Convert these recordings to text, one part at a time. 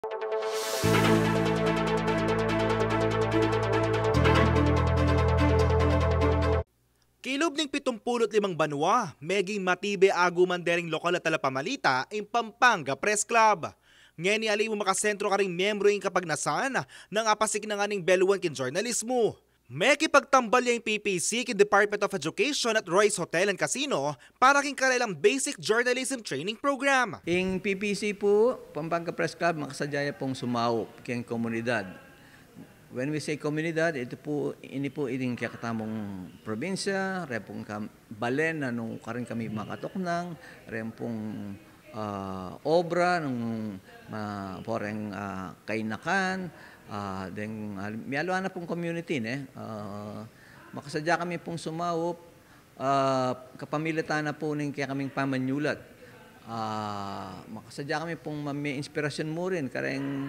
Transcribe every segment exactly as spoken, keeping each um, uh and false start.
Kilub ning pitumpulu't limang banua, meging matibe aguman dering lokal a talapamalita ing Pampanga Press Club. Ngeni ali mu makasentro karing miyembro ing kapagnasan nang apasiknangan ning beluan king jurnalismu. Mekipagtambal ya ing P P C king Department of Education at Royce Hotel and Casino para king karelang Basic Journalism Training Program. Ing P P C pu, Pampanga Press Club, makasadya ya pung sumaup keng komunidad. When we say komunidad, ito pu, ini pu iting kekatamung probinsya, re pung kam-, balen na nung karin kami makatuknang, re pung, ah, obra nung ma-, poreng, ah, kainakan, ah, deng, ah, mialuan na pung community, ne? Ah, makasadya kami pung sumaup, ah, kapamilatan na pu ning kekaming pamanyulat. Ah, makasadya kami pung mamie inspirasyon mu rin kareng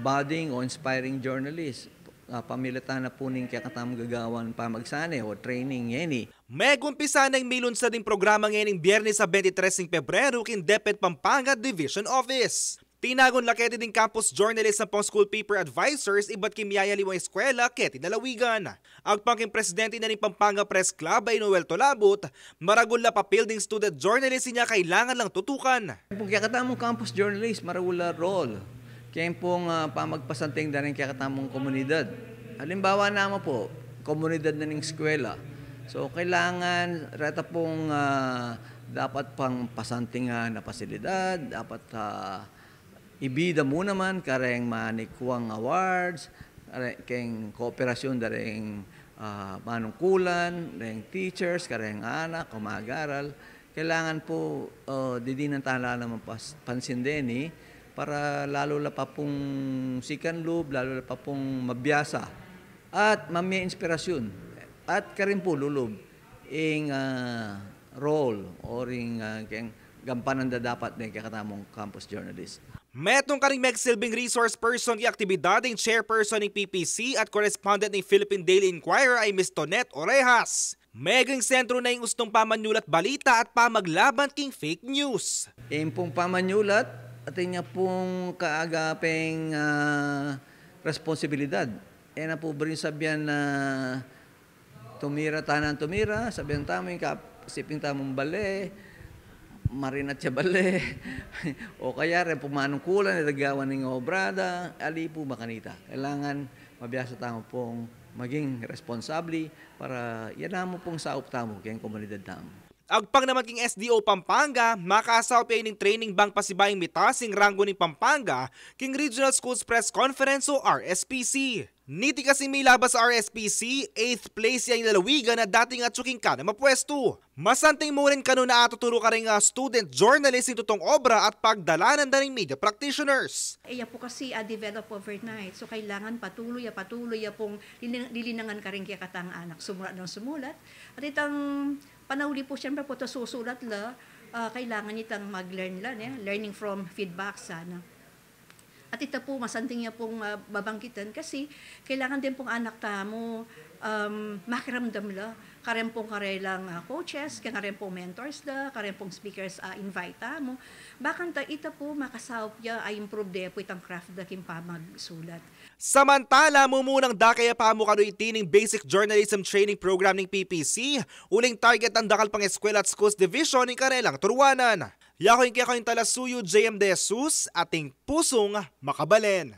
budding o inspiring journalist. Ah, pamilatan na pu ning kekatamung gagawan pamagsane o training ngeni. Megumpisa neng milunsad ing programa ngening Biyernes a bentitres ning Pebrero king DepEd Pampanga Division Office. Tinagun la keti ding campus journalist ampong school paper advisors ibat king miyayaliwang eskwela keti lalawigan. Agpang king presidente na ning Pampanga Press Club a i Noel Tolabut, maragul la papil ding student journalist inya kailangan lang tutukan. Pung kekatamung campus journalist, maragul la role keng pung, ah, pamagpasanting da ring kekatamung komunidad. Halimbawa namu pu, komunidad na ning eskwela. So, kailangan reta pung, ah, dapat pang pasantingan a pasilidad, dapat, ah, ibida mu naman kareng manikuang awards, kare-, keng kooperasyon da ring, ah, manungkulan, reng teachers, kareng anak o mag-aral. Kailangan pu, ah, didinan tala naman pas-, pansin deni para lalu la pa pung sikan lub, lalu la pa pung mabiasa at mamie inspirasyon at karin pu lulub ing, ah, role o ring, ah, keng gampanan da dapat deng kekatamung campus journalist. Metung karing megsilbing resource person king aktibidad ing chairperson ning P P C at correspondent ning Philippine Daily Inquirer a i Miss Tonette Orejas. Meging sentro na ing ustung pamanyulat balita at pamaglaban king fake news. Ing pung pamanyulat, atin ya pung kaagapeng, ah, responsibilidad. E na pu buri sabyan na tumira ta nang tumira, sabyan tamu ing kap-, siping tamung bale, marinat ya bale, o kaya reng pung manungkulan, e da gawan ing obra da, ali pu makanita. Kailangan mabiasa tamu pung maging responsable para ya namu pung saup tamu keng komunidad tamu. Agpang naman king S D O Pampanga, makasaup ya ining training bang pasibayu ing mitas ing ranggo ning Pampanga king Regional Schools Press Conference o R S P C. Niti kasing milabas a R S P C, eighth place ya ing lalawigan a dating atyu king kanam a pwestu. Masanting mu rin kanu na atuturu karing, ah, student journalist ing tutung obra at pagdalanan da ring media practitioners. E ya pu kasi a-develop overnight. So, kailangan patuloy a patuloy ya pung lilin-, lilinangan karing kekatang anak sumulat nang sumulat. At itang panauli pu, siyempre pu, ta susulat la, ah, kailangan itang mag-learn la, ne? Learning from feedback sana. At ita pu, masanting ya pung, ah, babangkitan kasi kailangan din pung anak tamu, um, makiramdam la kareng pung karelang, ah, coaches, kareng pung mentors da, kareng pung speakers, ah, invite tamu. Bakanta ita pu, makasaup ya a-improve de pu itang craft da king pamagsulat. Samantala, mumunang dake ya pamu kanu iti ning Basic Journalism Training Program ning P P C, uling target nang dakal pang eskwela at schools division ing karelang turuanan. Yaku ing kekayung talasuyu, J M De Jesus, ating pusung makabalen.